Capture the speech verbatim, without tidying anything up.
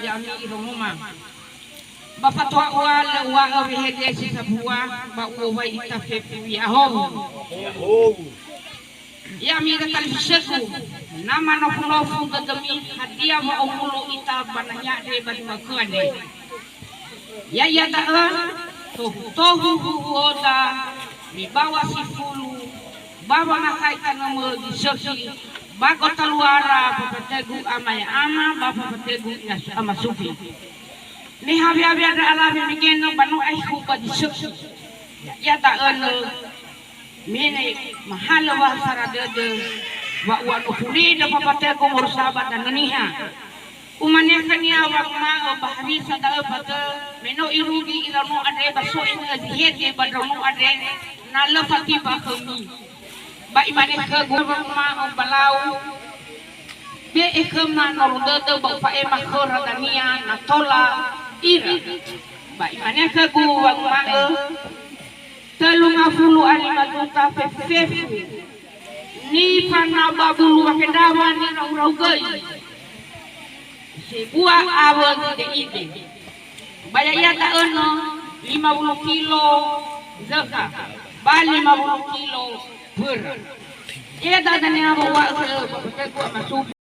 ya'ami ira noma. Ba fatua ua lö uwa'ö wehede si sambua, ba u'owai ita fefu ya'ahowu. Ya'ahowu. Ya'ami ira talifusögu, na manofunofu dödömi, hadia wa'owulo ita ba nahia andre ba zi ma'ökhö andre. Ya'ia da'ö, tohutohu huhuoda, mibawa sifulu, ba wamahae tanömö zi sökhi, ba gotaluara fafatögu ama ya'ama, ba fafatögu ina ama sufi. Me hawea-wea ndra alawe megenö ba no aekhu ba zi sökhi. Ya'ia da'ö nö, me ne mahalö wa'asara dödö, wa u'anofuri ndra fafatögu moroi ba danö niha. Umane khönia wanguma'ö ba hewisa da'ö fatö, me no irugi ira no andre ba so enö zi hede ba ndraono andre, na lö fatiba khömi. Ba imane khögu wanguma'ö ba lau, be'e khöma noru dödö ba ufa'ema khöra dania na tola ira. Ba imane khögu wanguma'ö, Tölu ngafulu a lima juta fefefu. Nifanababulu wakendawa nirau-rau göi. Sebua awö zi de'ide. Ba ya'ia da'ö nö lima wulu kilo zökha, ba lima wulu kilo föra. Ya'ia da'ö dania wa'ö khöu ba fafatögu ama sufi.